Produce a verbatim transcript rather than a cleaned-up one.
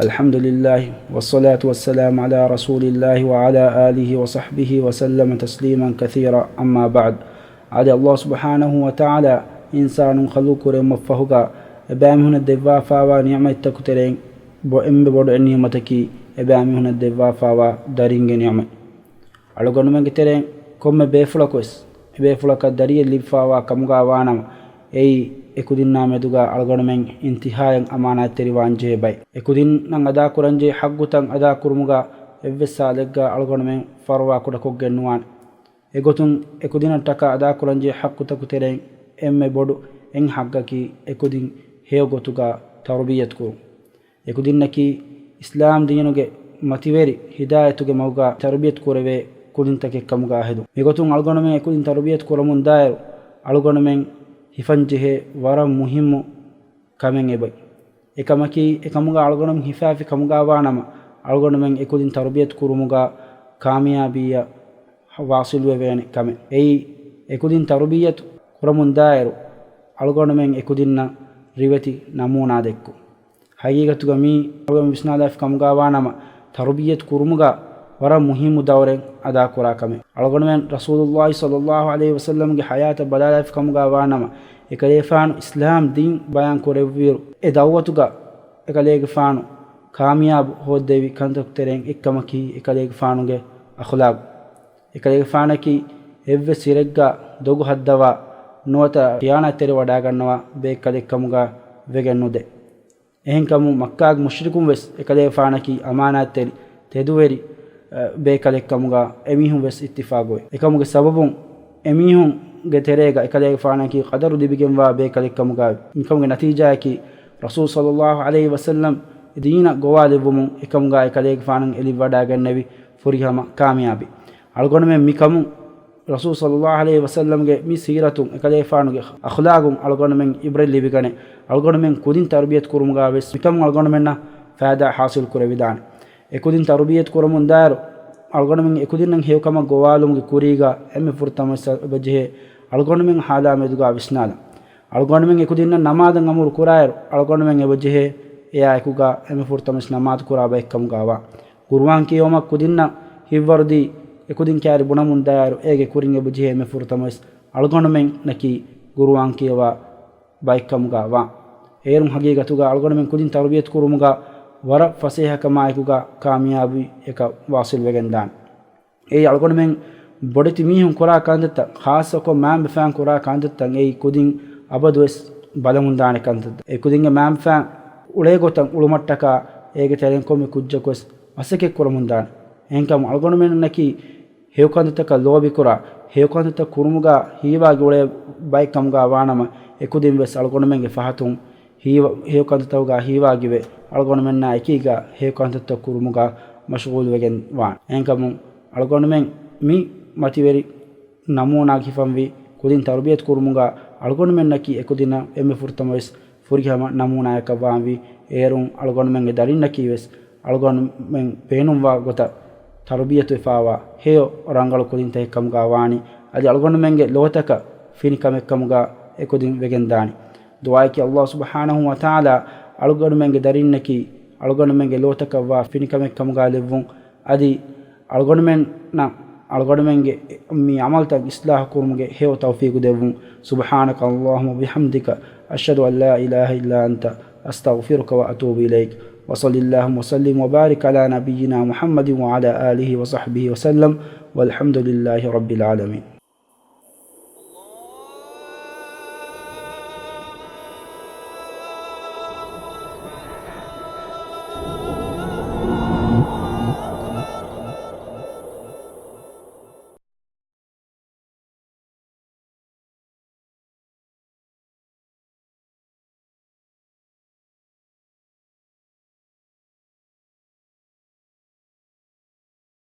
الحمد لله، والصلاة والسلام على رسول الله وعلى آله وصحبه وسلم تسليما كثيرا، أما بعد. އާދެ، ﷲ ސުބްޙާނަހޫ ވަތަޢާލާ އިންސާނުން ޚަލްޤު ކުރެއްވުމަށްފަހުގަ އެބައިމީހުންނަށް ދެއްވާފާވާ ނިޢުމަތްތަކު ތެރެއިން އެންމެ ބޮޑު ނިޢުމަތަކީ އެބައިމީހުންނަށް ދެއްވާފާވާ ދަރިންގެ ނިޢުމަތް. އަޅުގަނޑުމެންގެ ތެރެއިން ކޮންމެ ބޭފުޅަކުވެސް އެބޭފުޅަކަށް ދަރިއެއް ލިބިފާވާ ކަމުގަ ވާނަމަ، އެއީ އެކުދިންނާ މެދުގަ އަޅުގަނޑުމެން އިންތިހާއަށް އަމާނާތްތެރިވާން ޖެހޭ ބައެއް. އެކުދިންނަށް އަދާކުރަންޖެހޭ ޙައްޤުތައް އަދާކުރުމުގަ އެއްވެސް ހާލެއްގަ އަޅުގަނޑުމެން ފަރުވާ ކުޑަކޮށްގެން ނުވާނެ. އެގޮތުން އެކުދިންނަށްޓަކާ އަދާކުރަންޖެހޭ ޙައްޤުތަކު ތެރެއިން އެންމެ ބޮޑު އެއް ޙައްޤަކީ އެކުދިން ހެޔޮ ގޮތުގަ ތަރުބިއްޔަތު ކުރުން. އެކުދިންނަކީ އިސްލާމް ދީނުގެ މަތިވެރި ހިދާޔަތުގެ މަގުގަ ތަރުބިއްޔަތު ކުރެވޭ ކުދިންތަކެއް ކަމުގަ ހެދުން. މިގޮތުން އަޅުގަނޑުމެން އެކުދިން ތަރުބިއްޔަތު ކުރަމުން ދާއިރު، އަޅުގަނޑުމެން ހިފަންޖެހޭ ވަރަށް މުހިއްމު ކަމެއް އެބައި. އެކަމަކީ، އެކަމުގަ އަޅުގަނޑުމެން ހިފާފި ކަމުގަ ވާނަމަ، އަޅުގަނޑުމެން އެކުދިން ތަރުބިއްޔަތު ކުރުމުގަ ކާމިޔާބީއަށް ވާޞިލުވެވޭނެ ކަމެއް. އެއީ، އެކުދިން ތަރުބިއްޔަތު ކުރަމުން ދާއިރު، އަޅުގަނޑުމެން އެކުދިންނަށް ރިވެތި ނަމޫނާ ދެއްކުން. ހަގީގަތުގަ މީ އަޅުގަނޑު ވިސްނާލާފި ކަމުގަ ވާނަމަ، ތަރުބިއްޔަތު ކުރުމުގަ ވަރަށް މުހިއްމު ދައުރެއް އަދާކުރާ ކަމެއް. އަޅުގަނޑުމެން ރަސޫލުﷲ ޞައްލަﷲ ޢަލައިހި ވަސައްލަމްގެ ޙަޔާތަށް ބަލާލާފި ކަމުގަ ވާނަމަ، އެކަލޭފާނު އިސްލާމް ދީން ބަޔާން ކުރެއްވިއިރު، އެ ދައުވަތުގަ އެކަލޭގެފާނު ކާމިޔާބު ހޯއްދެވި ކަންތަކު ތެރެއިން އެއްކަމަކީ އެކަލޭގެފާނުގެ އަޚްލާޤު. އެކަލޭގެފާނަކީ އެއްވެސް ހިރެއްގަ ދޮގު ހައްދަވާ ނުވަތަ ޚިޔާނާތްތެރިވަޑާގަންނަވާ ބޭކަލެއްކަމުގަ ވެގެން ނުދޭ. އެހެންކަމުން މައްކާގެ މުޝްރިކުން ވެސް އެކަލޭގެފާނަކީ އަމާނާތްތެރި، ތެދުވެރި، އަ، ބޭކަލެއްކަމުގަ އެމީހުން ވެސް އިއްތިފާގުވޭ. އެކަމުގެ ސަބަބުން އެމީހުންގެ ތެރޭގަ އެކަލޭގެފާނަކީ ޤަދަރު ލިބިގެންވާ ބޭކަލެއްކަމުގަ، މިކަމުގެ ނަތީޖާއަކީ ރަސޫލު ޞައްލަﷲ ޢަލައިހި ވަސައްލަމް ދީނަށް ގޮވާލެއްވުމުން އެކަމުގަ އެކަލޭގެފާނަށް އެ ލިބިވަޑާގެންނެވި ފުރިހަމަ ކާމިޔާބީ. އަޅުގަނޑުމެން މިކަމުން ރަސޫލު ޞައްލަﷲ ޢަލައިހި ވަސައްލަމްގެ މި ސީރަތުން، އެކަލޭގެފާނުގެ އަޚްލާޤުން އަޅުގަނޑުމެން ޢިބްރަތް ލިބިގަނެ، އަޅުގަނޑުމެން ކުދިން ތަރުބިޔަތު ކުރުމުގަ ވެސް މިކަމުން އަޅުގަނޑުމެންނަށް ފައިދާ ޙާޞިލް ކުރެވިދާނެ. އެކުދިން ތަރުބިޔަތު ކުރަމުން ދާއިރު، އަޅުގަނޑުމެން އެކުދިންނަށް ހެޔޮކަމަށް ގޮވާލުމުގެ ކުރީގަ އެންމެ ފުރަތަމަ ވެސް އެބަޖެހޭ އަޅުގަނޑުމެން ހާލާ މެދުގަ ވިސްނާލަން. އަޅުގަނޑުމެން އެކުދިންނަށް ނަމާދަށް އަމުރު ކުރާއިރު، އަޅުގަނޑުމެން އެބަޖެހޭ އެއާއެކުގަ އެންމެ ފުރަތަމަ ވެސް ނަމާދު ކުރާ ބައެއްކަމުގަ ވާން. ޤުރުއާން ކިޔެވުމަށް ކުދިންނަށް ހިތްވަރުދީ، އެކުދިން ކައިރި ބުނަމުން ދާއިރު، އޭގެ ކުރިން އެބަޖެހޭ އެންމެ ފުރަތަމަ ވެސް އަޅުގަނޑުމެންނަކީ ޤުރުއާން ކިޔަވާ ބައެއްކަމުގަ ވާން. އޭރުން ހަގީގަތުގަ އަޅުގަނޑުމެން ކުދިން ތަރުބިޔަތު ކުރުމުގަ ވަރަށް ފަސޭހަކަމާއެކުގަ ކާމިޔާބީއަކަށް ވާޞިލް ވެގެންދާނެ. އެއީ އަޅުގަނޑުމެން ބޮޑެތި މީހުން ކުރާ ކަންތައްތައް، ޚާއްޞަކޮށް މާނބަފައިން ކުރާ ކަންތައްތައް އެއީ ކުދިން އަބަދުވެސް ބަލަމުންދާނެ ކަންތައްތައް. އެ ކުދިންގެ މާނބަފައިން އުޅޭ ގޮތަށް އުޅުމަށްޓަކާ އޭގެ ތެރެއިން ކޮންމެ ކުއްޖަކުވެސް މަސައްކަތް ކުރަމުންދާނެ. އެހެންކަމުން އަޅުގަނޑުމެންނަކީ ހެޔޮކަންތައްތަކަށް ލޯބިކުރާ، ހެޔޮކަންތައްތައް ކުރުމުގަ ހީވާގި އުޅޭ ބައެއްކަމުގަ ވާނަމަ، އެކުދިން ވެސް އަޅުގަނޑުމެންގެ ފަހަތުން ހީވަ-، ހެޔޮކަންތައްތަކުގަ ހީވާގިވެ، އަޅުގަނޑުމެންނާ އެކީގަ ހެޔޮކަންތައްތައް ކުރުމުގަ މަޝްޣޫލުވެގެން ވާން. އެހެންކަމުން އަޅުގަނޑުމެން މި މަތިވެރި ނަމޫނާގެ ހިފަންވީ ކުދިން ތަރުބިޔަތު ކުރުމުގަ އަޅުގަނޑުމެންނަކީ އެކުދިންނަށް އެންމެ ފުރަތަމަ ވެސް ފުރިހަމަ ނަމޫނާއަކަށް ވާންވީ. އޭރުން އަޅުގަނޑުމެންގެ ދަރިންނަކީ ވެސް އަޅުގަނޑުމެން ބޭނުންވާ ގޮތަށް ތަރުބިޔަތުވެފާވާ ހެޔޮ ރަނގަޅު ކުދިންތަކެއްކަމުގަ ވާނީ. އަދި އަޅުގަނޑުމެންގެ ލޯތަކަށް ފިނި ކަމެއްކަމުގަ އެކުދިން ވެގެންދާނީ. ދުޢާއަކީ ﷲ ސުބްޙާނަހޫ ވަތަޢާލާ އަޅުގަނޑުމެންގެ ދަރިންނަކީ އަޅުގަނޑުމެންގެ ލޯތަކަށްވާ ފިނިކަމެއްކަމުގަ ލެއްވުން. އަދި އަޅުގަނޑުމެންނަށް އަޅުގަނޑުމެންގެ މި ޢަމަލުތައް އިޞްލާޙު ކުރުމުގެ ހެޔޮ ތައުފީޤު ދެއްވުން. سبحانك اللهم وبحمدك، أشهد أن لا إله إلا أنت، أستغفرك وأتوب إليك. وصل اللهم وسلم وبارك على نبينا محمد وعلى آله وصحبه وسلم، والحمد لله رب العالمين.